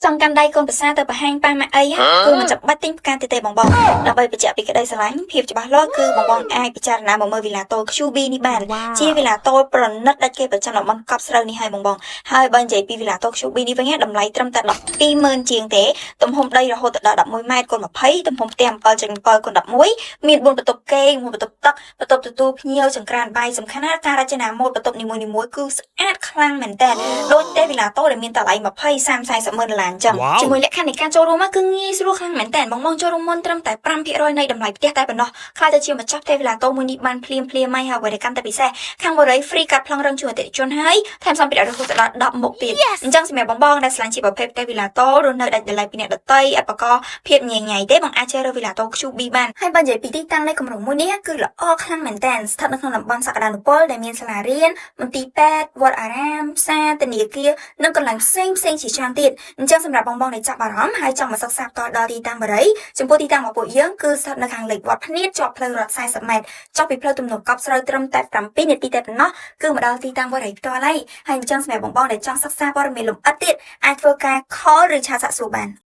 ចង់កាន់ដៃកូនប្រសាទៅបង្ហាញប៉ាម៉ាក់អីគឺមិនចាំបាច់ទិញផ្កាទៀតទេបងបងដើម្បីបញ្ជាក់ពីក្តីស្រឡាញ់ភាពច្បាស់លាស់គឺបងបងអាចពិចារណាមកមើលវីឡាតូល QB នេះបាន ជាវីឡាតូលប្រណិតដាច់គេប្រចាំតំបន់កប់ស្រូវនេះហើយបងបងហើយបើនិយាយពីវីឡាតូល QB នេះវិញតម្លៃត្រឹមតែ120,000ជាងទេទំហំដីរហូតដល់11ម៉ែត្រគុណ20ទំហំផ្ទះ7.7គុណ11មាន4បន្ទប់គេង1បន្ទប់ទឹកបន្ទប់ទទួលភ្ញៀវចង្ក្រានបាយសំខាន់ណាស់ការរចនាម៉ូដបន្ទប់នីមួយៗគឺស្អាតខ្លាំងមែនតើដូចទេវីឡាតូលដែលមានតម្លៃ20 30 40ម៉ឺនដុល្លារអញ្ចឹង Wow. ជាមួយលក្ខខណ្ឌនៃការចូលរួមគឺងាយស្រួលខ្លាំងមែនតើបងបងចូលរួមមុនត្រឹមតែ5%នៃតម្លៃផ្ទះតែប៉ុណ្ណោះក្លាយទៅជាម្ចាស់ផ្ទះវីឡាតូលមួយនេះបានភ្លាមភ្លាមហើយហើយអ្វីដែលកាន់តែពិសេសខាងបរិយ free កាត់ប្លង់រឹងជូនអតិថិជនហើយថែមសម្ភារៈរហូតដល់10មុខទៀតអញ្ចឹងសម្រាប់បងបងដែលស្រឡាញ់ជាប្រភេទផ្ទះវីឡាតូលរស់នៅដាច់ដោយឡែកពីអ្នកដទៃអបកភាពញ៉ៃញ៉ៃទេបងអាចជ្រើសរើសវីឡាតូល QB បានហើយបើនិយាយពីទីតាំងនៃគម្រោងមួយនេះគឺល្អខ្លាំងមែនតើស្ថិតនៅក្នុងតំបន់សក្តានុពលដែលមានសាលារៀនមន្ទីរពេទ្យវត្តអារាមផ្សារធនាគារនិងកន្លែងផ្សេងផ្សេងជាច្រើនទៀតអញ្ចឹងសម្រាប់បងបងដែលចាប់អារម្មណ៍ហើយចង់មកសិក្សាផ្ទាល់ដល់ទីតាំងបរិយចំពោះទីតាំងរបស់ពួកយើងគឺស្ថិតនៅខាងលិចវត្តភ្នៀតជាប់ផ្លូវរដ្ឋ40ម៉ែត្រចុះពីផ្លូវទំនប់កប់ស្រូវត្រឹមតែ7នាទីតែប៉ុណ្ណោះគឺមកដល់ទីតាំងបរិយផ្ទាល់ហើយហើយអញ្ចឹងសម្រាប់បងបងដែលចង់សិក្សាព័ត៌មានលម្អិតទៀតអាចធ្វើការ call ឬ chat សាកសួរបាន។